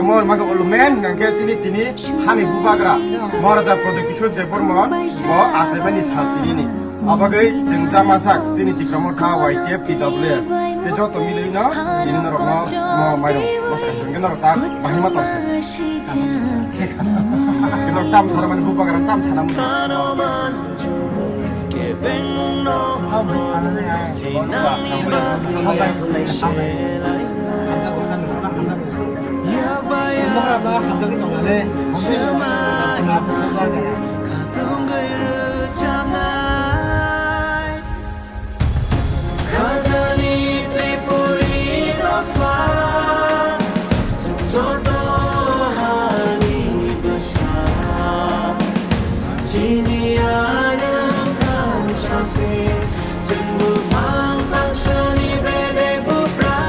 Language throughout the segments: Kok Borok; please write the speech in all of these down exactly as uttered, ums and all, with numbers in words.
Mor maga ulumen hingke chini tini hani bubagra Maharaja Pradyut Kishore Debbarman bo achaimani sal tini ni. Abagwi chwng jama sak chini Tipra Motha Y T F T W F te joto milwi no tini norok no mo mairung bwsa hingke norok ta bahima tong. Norok tam sana mani bubagra tam sana mani. Khajani Tripuri dopha, chwng joto hani bwsa. Chini yarwng thamsa se, chwng buphang phangsani bedek buphra.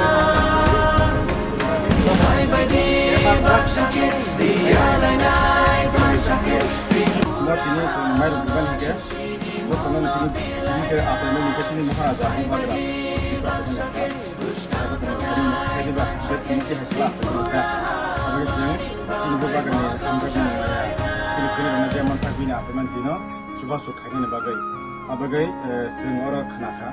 Hai bai di baksa khe, di alainai thamsa khe. Bo tini chwng mairok bubaini khe, bo kono chini, chini khe achaimani khe chini Maharaja, Bubagra. Khe diba, khe tini khe hai sala achaimani kha. Abo khe chwng chini Bubagrani hamjakmung, chini kwrwirokno je mansak bini achaimani dino chubachu khainani bagwi. Abagwi, eh, chwng oro khna kha.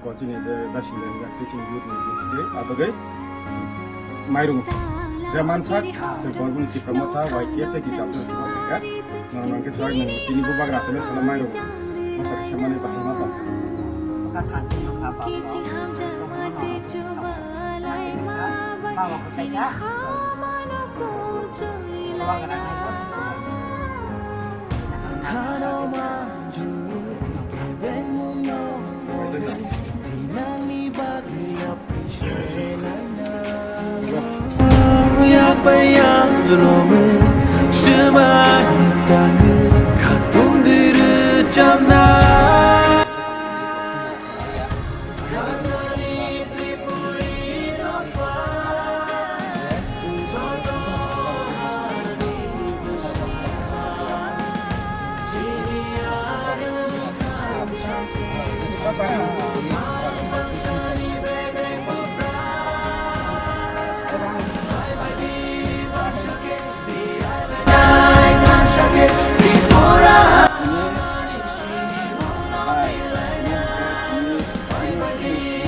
Ko chini je basing je teaching youth ni bisi je abagwi mairung je mansak je Borbuni Tipra Motha Y T F tei ki kapjak ki ka. Nang nang ke sai nang tini Bubagra chini sala mairung masa ke samani bahai ma tong.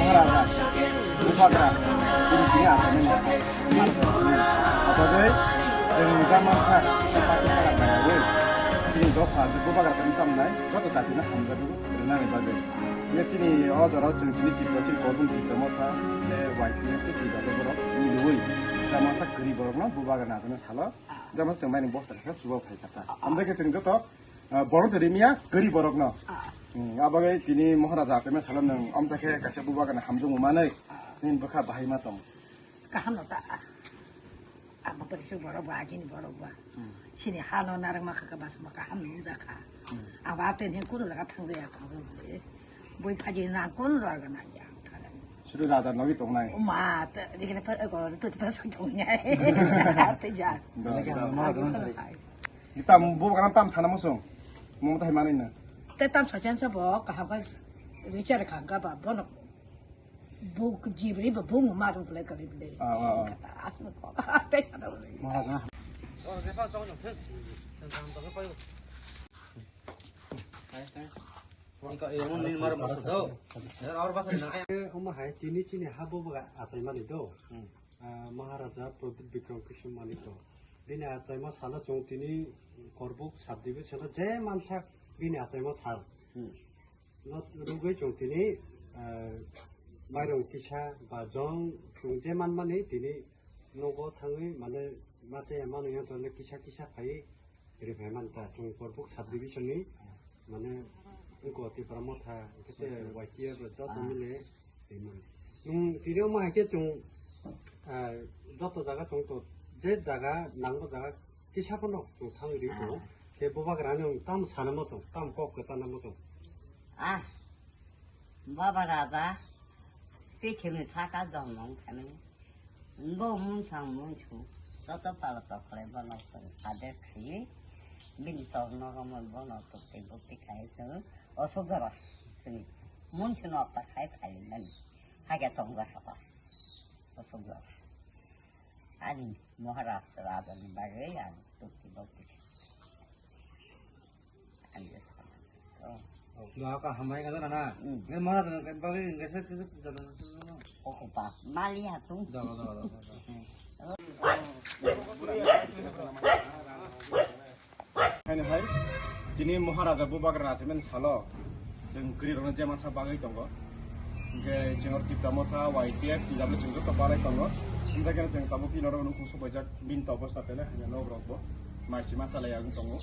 Maharaja, Bubagra, chini tini achaimani. Abagwi chwng jama sak, chini party para kaiwi, chini dopha, je Bubagra tini tamnai, joto jatino hamjakgo rwnani bagwi. Ye chini o jorao chwng chini Tripura, chini Borbuni Tipra Motha, ye Y P F tei T W F borok milwi jama sak kwrwi borokno Bubagra achaimani salo, jama sak chwng maini boksa kaisa chuba phai kha ta. Amtwi khe chwng joto, ah, borok to rimya kwrwi borokno. Hmm, abagwi tini Maharaja achaimani salo nwng amtwi khe kaisa Bubagrani hamjakmung manwi nini bwkha bahai ma tong. Kaham no ta. Abo bai se borok ba, agini borok ba. Hmm. Sini hano narwkma kha, kha, basma kaham nung jakha. Hmm. Abo ateni kunu jaga thang jaya, thang jaya. Boi phaji na kunu jaga na ya. Sudu raja nogi tongnai. O ma, ta, jikini pa, ko, tu pa sui tongnai. Ate ja. Da, da. Ita bo kana tam sana musung. Mo tai mani na. Te tam sa chen sa bo, kaham ka richard khang ka ba, bono. Buk jibri ba bung ma rung le kali le. Ah, ah, ah. Kata asma ko. Pe sa da le. Maharaja. Omo hai tini chini ha bo baga achaimani do. Hmm. Ah, Maharaja Pradyut Bikram Kishore Manik do. Bini achaima salo chwng tini Korbuk subdivision je mansak bini achaima sal. Hmm. Not rugwi chwng tini, ah, mairung kisa ba jong chwng je manmani tini nogo thangwi mane ma chaya manu yang chwng kisa kisa phai ri phai man ta chwng Korbuk subdivision ni mane wngko Tipra Motha kete Y T F joto mile ri man. Nwng tini omo hai khe chwng, ah, joto jaga chwng to je jaga nango jaga kisa phano chwng thangwi ri tongo. Khe Bubagrani nwng tamo sana muchung, tamo kok kwchana muchung. Ah, Baba Raja, pithimni saka jongno wngkha nini. Bo mungsang mungsu, joto pala tokhlai bono chwng ader khaiwi, bini chokno romwi bono tubtwi bukti khai chwng osuk jora chwngni mungsu nokta khai phaimani. Hakhe tongjakha ba osuk jora. Ani Maharaj Raja ni bagwi ang tukti bokti. Ang je sakha. Oh. Doa ka hambai ka na na. Hmm. Ngai Maharaj ni bagwi ngai sa kisa kisa na. Oh, ba, mali ha tu. Doa, doa, doa, doa. Haino hai, tini Maharaja Bubagra Rajaimani salo chwng kwrwirokno je mansa bagwi tongo. Hinkhe chwng oro Tipra Motha, Y T F, T W chwng joto palai tongo. Hinkhe chwng tabuk phino oro nukung sobaijak bini to obostha tele, hinkhe nok rokbo mai sima chalai ya wng tongo.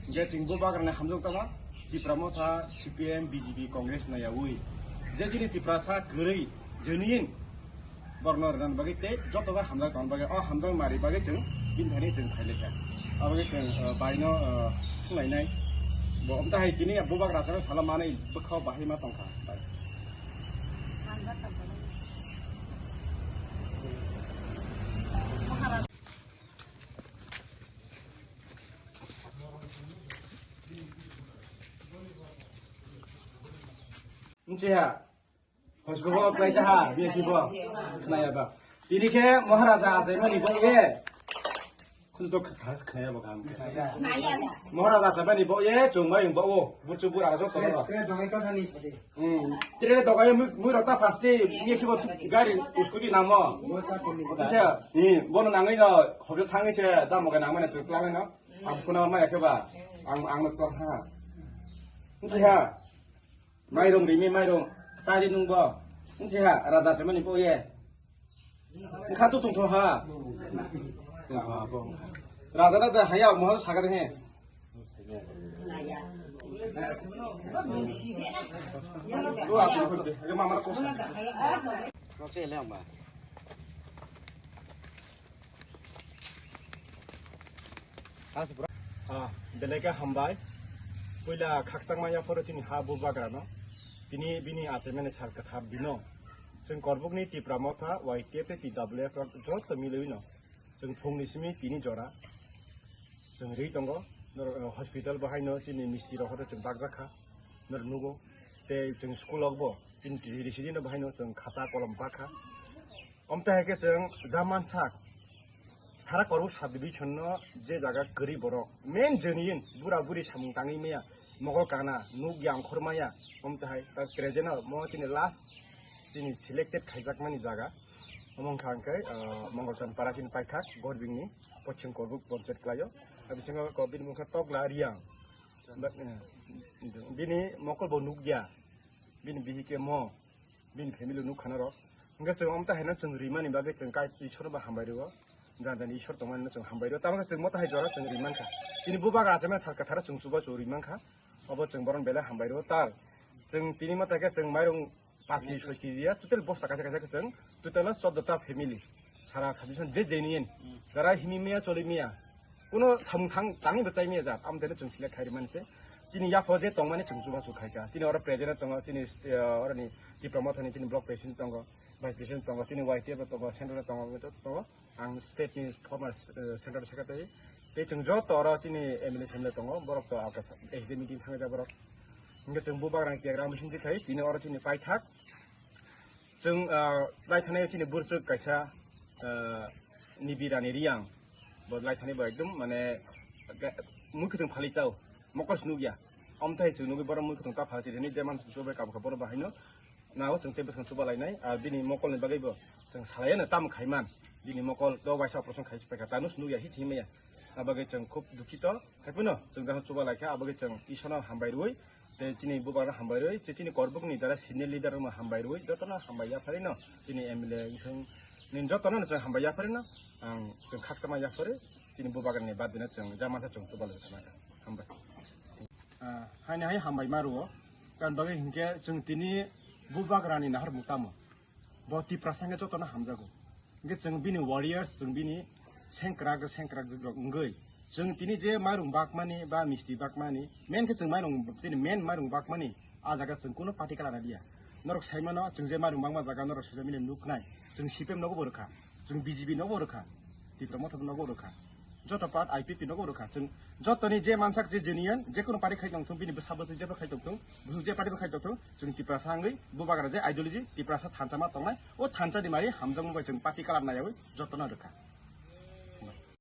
Hinkhe chwng Bubagrani hamjak tama Tipra Motha, C P M, B J P, Congress naiyawi je chini Tiprasa kwrwi, genuine, borokno rwnani bagwi tei jotobai hamjak tongna bagwi, o hamjak mari bagwi chwng bini thani chwng phailaikha. Aboni chwng, uh, baino, uh, swnglainai. Bo omtahai tini Bubagra Rajaimani salo manwi bwkhao bahai ma tongkha. Wngchiha. Hosbabo kwlai jaha, biya kibo. Khnaya ba. Tini khe Maharaja achaimani bo ye. Khunto khas khnaya ba kam. Maharaja achaimani bo ye, chungbai wng bo o. Burchu bura joto. Tre, tre dogai ta thani sadi. Hmm. Tre dogai mui, mui rota pasti, ye kibo gari, scooty namo. Bo sa tini. Acha, hmm, bono nangwi no, hotel thangwi che, da moga nangmani tu plan no. Ang kuna ma yakhe ba. Ang, ang no to ha. Nti ha. Mairung rini mairung. Chari nung bo. Nsi ha, raja se mani bo ye. Nkha tu tung tho ha. Tung tho ha bo. Raja da da haya mo sa ga de he. Lu a tu ko de. Ga ma ma ko sa. Ko se le ma. Ah, belai khe hambai. Puila khakchangma yaphoro chini ha Bubagrano. Tini bini achaimani sal kwthar dino. Chwng Korbukni Tipra Motha, Y T F tei T W F rok joto milwino. Chwng phungni simi tini jora. Chwng ri tongo. Nor-, hospital bo haino chini misti rok hodo chwng bakjakha. Nor nugo. Tei chwng school rokbo chini residino bo haino chwng khata kolom bakha. Omtahai khe chwng jaman sak sara Korbuk sub division no je jaga kwrwi borok main genuine bura buri samung tangwi maya, mokol kana nuk yang khor maya, omtahai ta present o mo chini last chini selected khaijakmani jaga omo wngkha hwnkhe, ah, Mongolchand para chini paithak Gorbing ni Pochim Korbuk panchayat kwlaio. Bisingo ko bini mungkha Tokla Riang. But, eh, bini mokol bo nukya, bini bihike mo. Bini family nuk khana rok. Hingke chwng omta haino chwng rimani bagwi chwng kai Ishwar ba hambai rwo. Jani jani Ishwar tongmani no chwng hambai rwo. Tamo khe chwng mota hai jora chwng rimankha. Tini Bubagra achaimani sal kwtharo chwng chuba chwng rimankha. Obo chwng boron belai hambai rwo tal. Chwng tini mota khe chwng mairung paanch kg soi kg ya, total bosta kaisa kaisa khe chwng total o chordo ta family. Sara khadi son je jeni yen. Jara himi miya choli miya. Kuno samung thang tangwi bo chai miya jat. Am tene chwng select khai rimani se. Chini yapho je tongmani chwng chuba chuk khaika. Chini oro present tongo, chini, eh, oroni Tipra Mothani chini block president tongo, vice president tongo, chini Y T F tongo, central tongo, tongo. Ang state ni former, eh, central secretary. Tei chwng joto oro chini M L A, M L A tongo, borok to aka S D meeting thangwi ja borok. Hingke chwng Bubagrani kegra machine khai, tini oro chini paithak. Chwng, ah, lai thani chini burchuk kaisa, ah, Nibi Rani Riyang. Bo lai thani bo ekdum mane ga-, mui kwthwng phali chao. Mokol se nukya. Omthai chwng nugwi borok mui kwthwng ta phali chini je man chubai kabkha borok bahaino. Nao chwng tei bwskang chuba lainai. Ah, bini mokol ni bagwi bo chwng salai no tam khaiman. Bini mokol do waisa operation khai paikha. Tano se nukya hichi himya. Abagwi chwng khub dukhito. Haiphano chwng jahon chuba laikha, abagwi chwng Iswrano hambai rwi, tei chini Bubagrano hambai rwi, tei chini Korbukni jara senior leader rokno hambai rwi, jotono hambai yapharino, chini M L A wngthung, nini jotono chwng hambai yapharino, ang chwng khakchangma yaphari, chini Bubagrani birthday no chwng jamansa chwng chuba lai thangna. Hambai. Ah, haini hai hambai ma rwo, tamni bagwi hinkhe chwng tini Bubagrani naharmung tamo. Bo Tiprasa hwnkhe jotono hamjago. Hwnkhe chwng bini warriors, chwng bini sengkrak, sengkrak jugrok wngwi. Chwng tini je mairung bakmani ba misti bakmani, main khe chwng mairung, chini main mairung bakmani, a jaga chwng kuno party kala liya. Norok saimano, chwng je mairung bakma jaga norok social media nuknai. Chwng C P M nogo bo rwkha, chwng B J P nogo bo rwkha, Tipra Motha nogo bo rwkha. Joto part I P P nogo rwkha. Chwng jotoni je mansak je genuine, je kono party khai tongthung, bini bwsa bwswi jebo khai tongthung, busu je party bo khai tongthung, chwng Tiprasa wngwi Bubagra je ideology, Tiprasa thansa ma tongnai, o thansa ni mari hamjakma bai chwng party kalam naiyawi jotono rwkha.